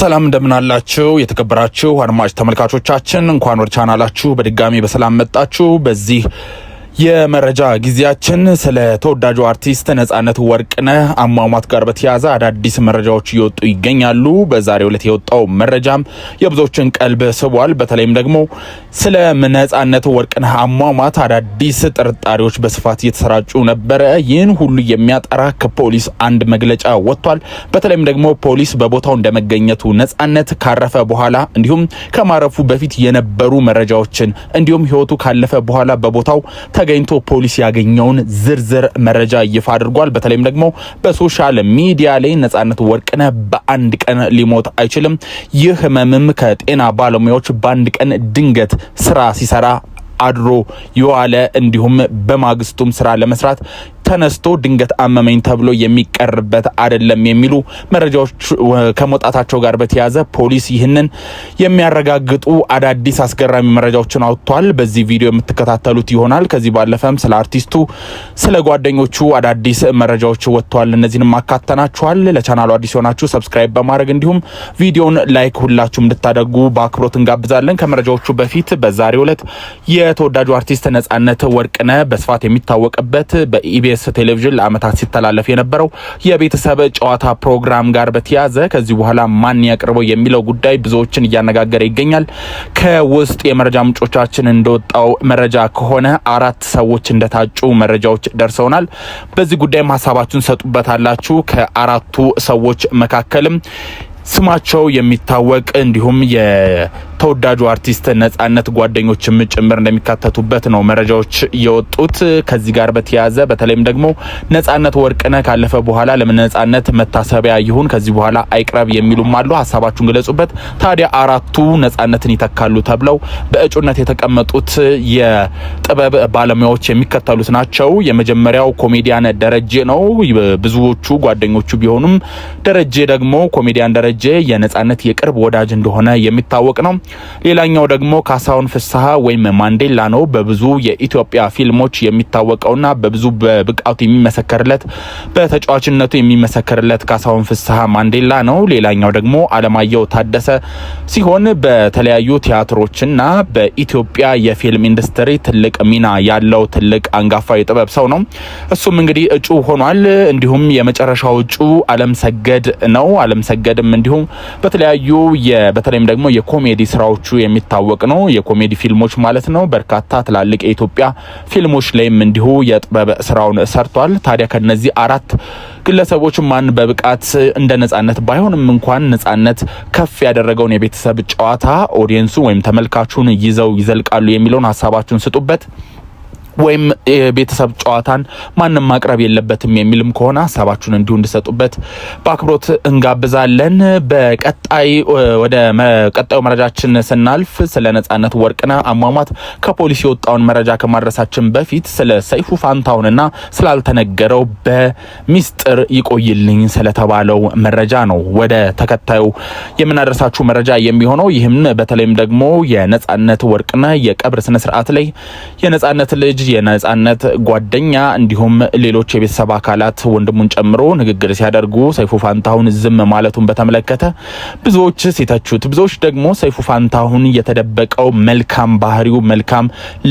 ሰላም እንደምናላችሁ የተከበራችሁ አድማጭ ተመልካቾቻችን፣ እንኳን ወደ ቻናላችሁ በድጋሚ በሰላም መጣችሁ። በዚህ የመረጃ ጊዜያችን ስለ ተወዳጁ አርቲስት ነጻነት ወርቅነህ አሟሟት ጋር በተያያዘ አዳዲስ መረጃዎች እየወጡ ይገኛሉ። በዛሬው ዕለት የወጣው መረጃም የብዙዎችን ቀልብ ስቧል። በተለይም ደግሞ ስለ ነጻነት ወርቅነህ አሟሟት አዳዲስ ጥርጣሬዎች በስፋት እየተሰራጩ ነበረ። ይህን ሁሉ የሚያጠራ ከፖሊስ አንድ መግለጫ ወጥቷል። በተለይም ደግሞ ፖሊስ በቦታው እንደመገኘቱ፣ ነጻነት ካረፈ በኋላ እንዲሁም ከማረፉ በፊት የነበሩ መረጃዎችን፣ እንዲሁም ህይወቱ ካለፈ በኋላ በቦታው ተገኝቶ ፖሊስ ያገኘውን ዝርዝር መረጃ ይፋ አድርጓል። በተለይም ደግሞ በ social media ላይ ነጻነት ወርቅነህ በአንድ ቀን ሊሞት አይችልም፣ ይህ ህመምም ከጤና ባለሙያዎች በአንድ ቀን ድንገት ስራ ሲሰራ አድሮ የዋለ እንዲሁም በማግስቱም ስራ ለመስራት ተነስቶ ድንገት አመመኝ ተብሎ የሚቀርበት አይደለም የሚሉ መረጃዎች ከመውጣታቸው ጋር በተያያዘ ፖሊስ ይህንን የሚያረጋግጡ አዳዲስ አስገራሚ መረጃዎችን አውጥቷል። በዚህ ቪዲዮ የምትከታተሉት ይሆናል። ከዚህ ባለፈም ስለ አርቲስቱ፣ ስለ ጓደኞቹ አዳዲስ መረጃዎች ወጥተዋል። እነዚህንም አካተናችኋል። ለቻናሉ አዲስ የሆናችሁ subscribe በማድረግ እንዲሁም ቪዲዮን like ሁላችሁም እንድታደርጉ በአክብሮት እንጋብዛለን። ከመረጃዎቹ በፊት በዛሬው ዕለት የተወዳጁ አርቲስት ነጻነት ወርቅነህ በስፋት የሚታወቅበት በኢቢኤስ ቴሌቪዥን ለአመታት ሲተላለፍ የነበረው የቤተሰብ ጨዋታ ፕሮግራም ጋር በተያያዘ ከዚህ በኋላ ማን ያቅርበው የሚለው ጉዳይ ብዙዎችን እያነጋገረ ይገኛል። ከውስጥ የመረጃ ምንጮቻችን እንደወጣው መረጃ ከሆነ አራት ሰዎች እንደታጩ መረጃዎች ደርሰውናል። በዚህ ጉዳይም ሀሳባችሁን ሰጡበታላችሁ። ከአራቱ ሰዎች መካከልም ስማቸው የሚታወቅ እንዲሁም የተወዳጁ አርቲስት ነጻነት ጓደኞችም ጭምር እንደሚካተቱበት ነው መረጃዎች የወጡት። ከዚህ ጋር በተያያዘ በተለይም ደግሞ ነጻነት ወርቅነህ ካለፈ በኋላ ለምን ነጻነት መታሰቢያ ይሁን፣ ከዚህ በኋላ አይቅረብ የሚሉም አሉ። ሀሳባችሁን ግለጹበት። ታዲያ አራቱ ነጻነትን ይተካሉ ተብለው በእጩነት የተቀመጡት የጥበብ ባለሙያዎች የሚከተሉት ናቸው። የመጀመሪያው ኮሜዲያን ደረጀ ነው። ብዙዎቹ ጓደኞቹ ቢሆኑም ደረጀ ደግሞ፣ ኮሜዲያን ደረጀ የነጻነት የቅርብ ወዳጅ እንደሆነ የሚታወቅ ነው። ሌላኛው ደግሞ ካሳሁን ፍስሐ ወይም ማንዴላ ነው። በብዙ የኢትዮጵያ ፊልሞች የሚታወቀውና በብዙ በብቃቱ የሚመሰከርለት፣ በተጫዋችነቱ የሚመሰከርለት ካሳሁን ፍስሐ ማንዴላ ነው። ሌላኛው ደግሞ አለማየሁ ታደሰ ሲሆን በተለያዩ ቲያትሮችና በኢትዮጵያ የፊልም ኢንዱስትሪ ትልቅ ሚና ያለው ትልቅ አንጋፋ የጥበብ ሰው ነው። እሱም እንግዲህ እጩ ሆኗል። እንዲሁም የመጨረሻው እጩ አለም ሰገድ ነው። አለም ሰገድም እንዲሁም በተለያዩ በተለይም ደግሞ የኮሜዲ ስራዎቹ የሚታወቅ ነው። የኮሜዲ ፊልሞች ማለት ነው። በርካታ ትላልቅ የኢትዮጵያ ፊልሞች ላይም እንዲሁ የጥበብ ስራውን ሰርቷል። ታዲያ ከነዚህ አራት ግለሰቦች ማን በብቃት እንደ ነጻነት ባይሆንም እንኳን ነጻነት ከፍ ያደረገውን የቤተሰብ ጨዋታ audience ኡ ወይም ተመልካቹን ይዘው ይዘልቃሉ የሚለውን ሀሳባችሁን ስጡበት። ወይም የቤተሰብ ጨዋታን ማንም ማቅረብ የለበትም የሚልም ከሆነ ሀሳባችሁን እንዲሁ እንድሰጡበት በአክብሮት እንጋብዛለን። በቀጣይ ወደ ቀጣዩ መረጃችን ስናልፍ ስለ ነጻነት ወርቅነህ አሟሟት ከፖሊስ የወጣውን መረጃ ከማድረሳችን በፊት ስለ ሰይፉ ፋንታሁንና ስላልተነገረው በሚስጥር ይቆይልኝ ስለተባለው መረጃ ነው ወደ ተከታዩ የምናደርሳችሁ መረጃ የሚሆነው። ይህም በተለይም ደግሞ የነጻነት ወርቅነህ የቀብር ስነስርዓት ላይ የነጻነት ልጅ፣ የነጻነት ጓደኛ እንዲሁም ሌሎች የቤተሰብ አካላት ወንድሙን ጨምሮ ንግግር ሲያደርጉ ሰይፉ ፋንታሁን ዝም ማለቱን በተመለከተ ብዙዎች ሲተቹት፣ ብዙዎች ደግሞ ሰይፉ ፋንታሁን የተደበቀው መልካም ባህሪው፣ መልካም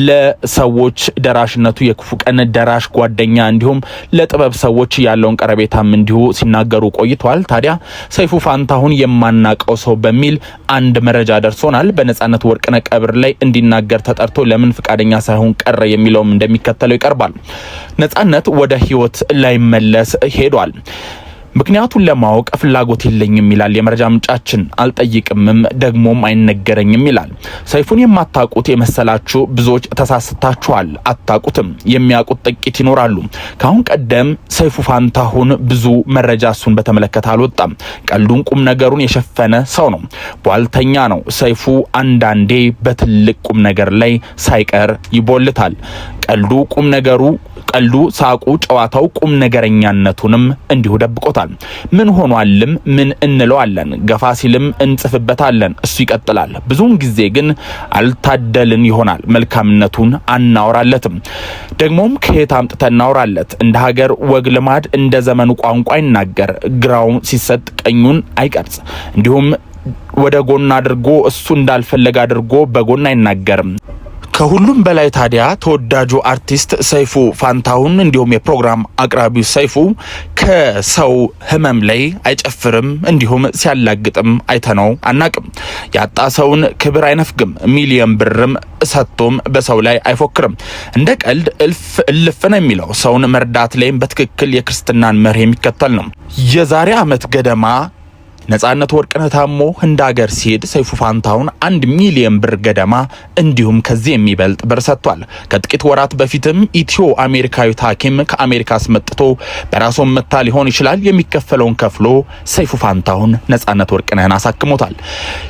ለሰዎች ደራሽነቱ፣ የክፉ ቀን ደራሽ ጓደኛ እንዲሁም ለጥበብ ሰዎች ያለውን ቀረቤታም እንዲሁ ሲናገሩ ቆይተዋል። ታዲያ ሰይፉ ፋንታሁን የማናቀው ሰው በሚል አንድ መረጃ ደርሶናል። በነጻነት ወርቅነህ ቀብር ላይ እንዲናገር ተጠርቶ ለምን ፍቃደኛ ሳይሆን ቀረ የሚለውም እንደሚከተለው ይቀርባል። ነጻነት ወደ ህይወት ላይመለስ ሄዷል። ምክንያቱን ለማወቅ ፍላጎት የለኝም ይላል የመረጃ ምንጫችን። አልጠይቅምም ደግሞም አይነገረኝም ይላል። ሰይፉን የማታውቁት የመሰላችሁ ብዙዎች ተሳስታችኋል። አታውቁትም። የሚያውቁት ጥቂት ይኖራሉ። ከአሁን ቀደም ሰይፉ ፋንታሁን ብዙ መረጃ እሱን በተመለከተ አልወጣም። ቀልዱን፣ ቁም ነገሩን የሸፈነ ሰው ነው። ቧልተኛ ነው። ሰይፉ አንዳንዴ በትልቅ ቁም ነገር ላይ ሳይቀር ይቦልታል። ቀልዱ ቁም ነገሩ ቀልዱ፣ ሳቁ፣ ጨዋታው ቁም ነገረኛነቱንም እንዲሁ ደብቆታል። ምን ሆኗልም ምን እንለዋለን፣ ገፋ ሲልም እንጽፍበታለን። እሱ ይቀጥላል። ብዙውን ጊዜ ግን አልታደልን ይሆናል። መልካምነቱን አናወራለትም። ደግሞም ከየት አምጥተን እናወራለት? እንደ ሀገር ወግ ልማድ እንደ ዘመኑ ቋንቋ ይናገር፣ ግራውን ሲሰጥ ቀኙን አይቀርጽ፣ እንዲሁም ወደ ጎን አድርጎ እሱ እንዳልፈለገ አድርጎ በጎን አይናገርም። ከሁሉም በላይ ታዲያ ተወዳጁ አርቲስት ሰይፉ ፋንታሁን እንዲሁም የፕሮግራም አቅራቢው ሰይፉ ከሰው ሕመም ላይ አይጨፍርም፣ እንዲሁም ሲያላግጥም አይተነው አናቅም። ያጣ ሰውን ክብር አይነፍግም፣ ሚሊየን ብርም ሰጥቶም በሰው ላይ አይፎክርም። እንደ ቀልድ እልፍ እልፍ ነው የሚለው። ሰውን መርዳት ላይም በትክክል የክርስትናን መርህ የሚከተል ነው። የዛሬ ዓመት ገደማ ነጻነት ወርቅነህ ታሞ ህንድ ሀገር ሲሄድ ሰይፉ ፋንታሁን 1 ሚሊዮን ብር ገደማ እንዲሁም ከዚህ የሚበልጥ ብር ሰጥቷል። ከጥቂት ወራት በፊትም ኢትዮ አሜሪካዊት ሐኪም ከአሜሪካ አስመጥቶ በራሱም መታ ሊሆን ይችላል የሚከፈለውን ከፍሎ ሰይፉ ፋንታሁን ነጻነት ወርቅነህን አሳክሞታል።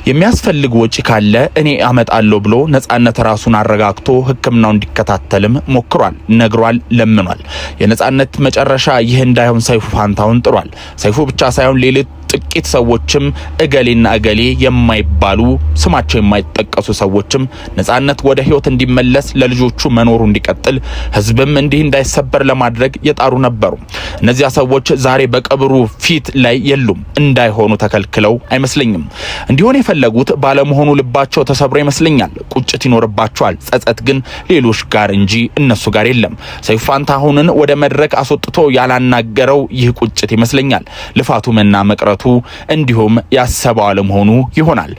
የሚያስፈልግ ወጪ ካለ እኔ አመጣለሁ ብሎ ነጻነት ራሱን አረጋግቶ ሕክምናው እንዲከታተልም ሞክሯል፣ ነግሯል፣ ለምኗል። የነጻነት መጨረሻ ይህ እንዳይሆን ሰይፉ ፋንታሁን ጥሯል። ሰይፉ ብቻ ሳይሆን ሌሎች ጥቂት ሰዎችም እገሌና እገሌ የማይባሉ ስማቸው የማይጠቀሱ ሰዎችም ነጻነት ወደ ህይወት እንዲመለስ፣ ለልጆቹ መኖሩ እንዲቀጥል፣ ህዝብም እንዲህ እንዳይሰበር ለማድረግ የጣሩ ነበሩ። እነዚያ ሰዎች ዛሬ በቀብሩ ፊት ላይ የሉም። እንዳይሆኑ ተከልክለው አይመስለኝም። እንዲሆን የፈለጉት ባለመሆኑ ልባቸው ተሰብሮ ይመስለኛል። ቁጭት ይኖርባቸዋል። ጸጸት ግን ሌሎች ጋር እንጂ እነሱ ጋር የለም። ሰይፉ ፋንታሁንን ወደ መድረክ አስወጥቶ ያላናገረው ይህ ቁጭት ይመስለኛል። ልፋቱ መና መቅረቱ እንዲሁም ያሰበው አለመሆኑ ይሆናል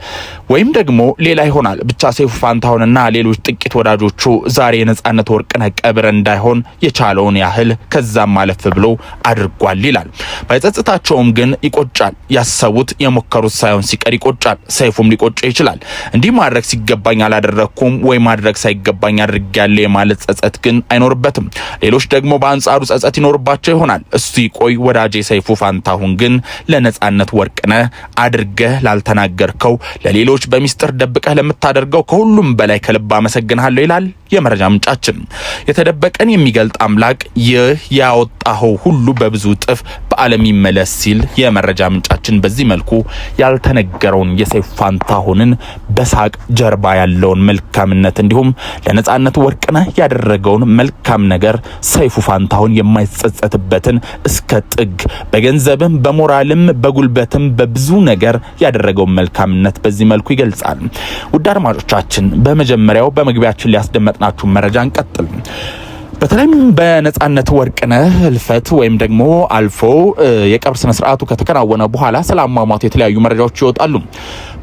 ወይም ደግሞ ሌላ ይሆናል። ብቻ ሰይፉ ፋንታሁንና ሌሎች ጥቂት ወዳጆቹ ዛሬ የነጻነት ወርቅነህ ቀብር እንዳይሆን የቻለውን ያህል ከዛም አለፍ ብሎ አድርጓል ይላል። ባይጸጽታቸውም ግን ይቆጫል። ያሰቡት የሞከሩት ሳይሆን ሲቀር ይቆጫል። ሰይፉም ሊቆጨው ይችላል። እንዲህ ማድረግ ሲገባኝ አላደረግኩም ወይ ማድረግ ሳይገባኝ አድርጌያለሁ የማለት ጸጸት ግን አይኖርበትም። ሌሎች ደግሞ በአንጻሩ ጸጸት ይኖርባቸው ይሆናል። እሱ ይቆይ ወዳጄ ሰይፉ ፋንታሁን ግን ለነጻነት ወርቅነህ አድርገህ ላልተናገርከው፣ ለሌሎች በሚስጥር ደብቀህ ለምታደርገው ከሁሉም በላይ ከልብ አመሰግንሃለሁ ይላል የመረጃ ምንጫችን። የተደበቀን የሚገልጥ አምላክ ይህ ያወጣኸው ሁሉ በብዙ እጥፍ በዓለም ይመለስ ሲል የመረጃ ምንጫችን በዚህ መልኩ ያልተነገረውን የሰይፉ ፋንታሁንን በሳቅ ጀርባ ያለውን መልካምነት እንዲሁም ለነጻነት ወርቅነህ ያደረገውን መልካም ነገር፣ ሰይፉ ፋንታሁን የማይጸጸትበትን እስከ ጥግ በገንዘብም በሞራልም በጉልበትም በብዙ ነገር ያደረገውን መልካምነት በዚህ መልኩ ይገልጻል። ውድ አድማጮቻችን፣ በመጀመሪያው በመግቢያችን ሊያስደመጥናችሁ መረጃ እንቀጥል። በተለይም በነጻነት ወርቅነህ ህልፈት ወይም ደግሞ አልፎ የቀብር ስነ ስርዓቱ ከተከናወነ በኋላ ስለ አሟሟቱ የተለያዩ መረጃዎች ይወጣሉ።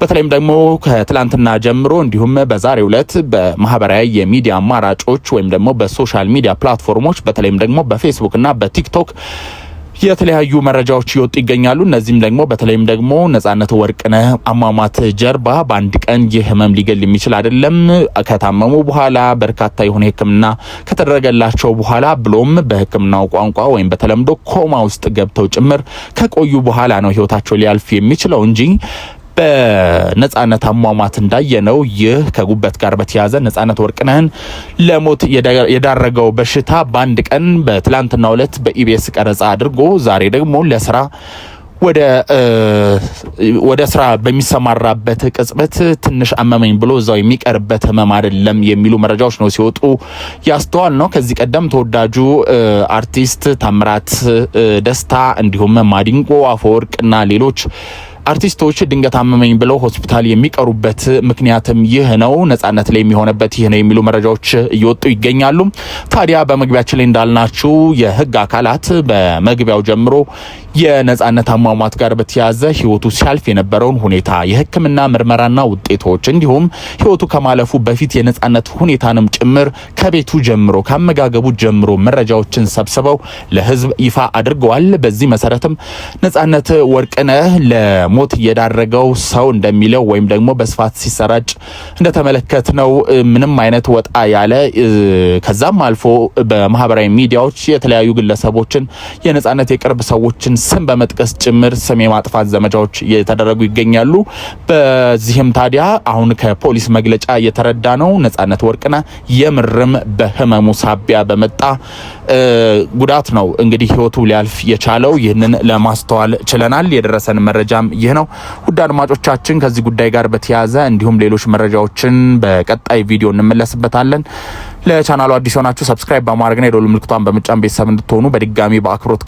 በተለይም ደግሞ ከትላንትና ጀምሮ እንዲሁም በዛሬው ዕለት በማህበራዊ የሚዲያ አማራጮች ወይም ደግሞ በ social media platform ኦች፣ በተለይም ደግሞ በፌስቡክ እና በቲክቶክ የተለያዩ መረጃዎች እየወጡ ይገኛሉ። እነዚህም ደግሞ በተለይም ደግሞ ነጻነት ወርቅነህ አሟሟት ጀርባ በአንድ ቀን ይህ ህመም ሊገል የሚችል አይደለም፣ ከታመሙ በኋላ በርካታ የሆነ ሕክምና ከተደረገላቸው በኋላ ብሎም በሕክምናው ቋንቋ ወይም በተለምዶ ኮማ ውስጥ ገብተው ጭምር ከቆዩ በኋላ ነው ህይወታቸው ሊያልፍ የሚችለው እንጂ በነጻነት አሟሟት እንዳየነው ይህ ከጉበት ጋር በተያያዘ ነጻነት ወርቅነህን ለሞት የዳረገው በሽታ በአንድ ቀን በትላንትናው ዕለት በኢቢኤስ ቀረጻ አድርጎ ዛሬ ደግሞ ለስራ ወደ ስራ በሚሰማራበት ቅጽበት ትንሽ አመመኝ ብሎ እዛው የሚቀርበት ህመም አይደለም የሚሉ መረጃዎች ነው ሲወጡ ያስተዋል ነው። ከዚህ ቀደም ተወዳጁ አርቲስት ታምራት ደስታ እንዲሁም ማዲንጎ አፈወርቅና ሌሎች አርቲስቶች ድንገት አመመኝ ብለው ሆስፒታል የሚቀሩበት ምክንያትም ይህ ነው፣ ነጻነት ላይ የሚሆነበት ይህ ነው የሚሉ መረጃዎች እየወጡ ይገኛሉ። ታዲያ በመግቢያችን ላይ እንዳልናችሁ የህግ አካላት በመግቢያው ጀምሮ የነጻነት አሟሟት ጋር በተያያዘ ህይወቱ ሲያልፍ የነበረውን ሁኔታ፣ የሕክምና ምርመራና ውጤቶች እንዲሁም ህይወቱ ከማለፉ በፊት የነጻነት ሁኔታንም ጭምር ከቤቱ ጀምሮ ከአመጋገቡ ጀምሮ መረጃዎችን ሰብስበው ለህዝብ ይፋ አድርገዋል። በዚህ መሰረትም ነጻነት ወርቅነህ ለሞት የዳረገው ሰው እንደሚለው ወይም ደግሞ በስፋት ሲሰራጭ እንደተመለከትነው ምንም አይነት ወጣ ያለ፣ ከዛም አልፎ በማህበራዊ ሚዲያዎች የተለያዩ ግለሰቦችን፣ የነጻነት የቅርብ ሰዎችን ስም በመጥቀስ ጭምር ስም የማጥፋት ዘመቻዎች እየተደረጉ ይገኛሉ። በዚህም ታዲያ አሁን ከፖሊስ መግለጫ እየተረዳ ነው ነጻነት ወርቅነህ የምርም በህመሙ ሳቢያ በመጣ ጉዳት ነው እንግዲህ ህይወቱ ሊያልፍ የቻለው። ይህንን ለማስተዋል ችለናል። የደረሰን መረጃም ይህ ነው። ውድ አድማጮቻችን፣ ከዚህ ጉዳይ ጋር በተያያዘ እንዲሁም ሌሎች መረጃዎችን በቀጣይ ቪዲዮ እንመለስበታለን። ለቻናሉ አዲስ የሆናችሁ subscribe በማድረግና የደወል ምልክቷን በመጫን ቤተሰብ እንድትሆኑ በድጋሚ በአክብሮት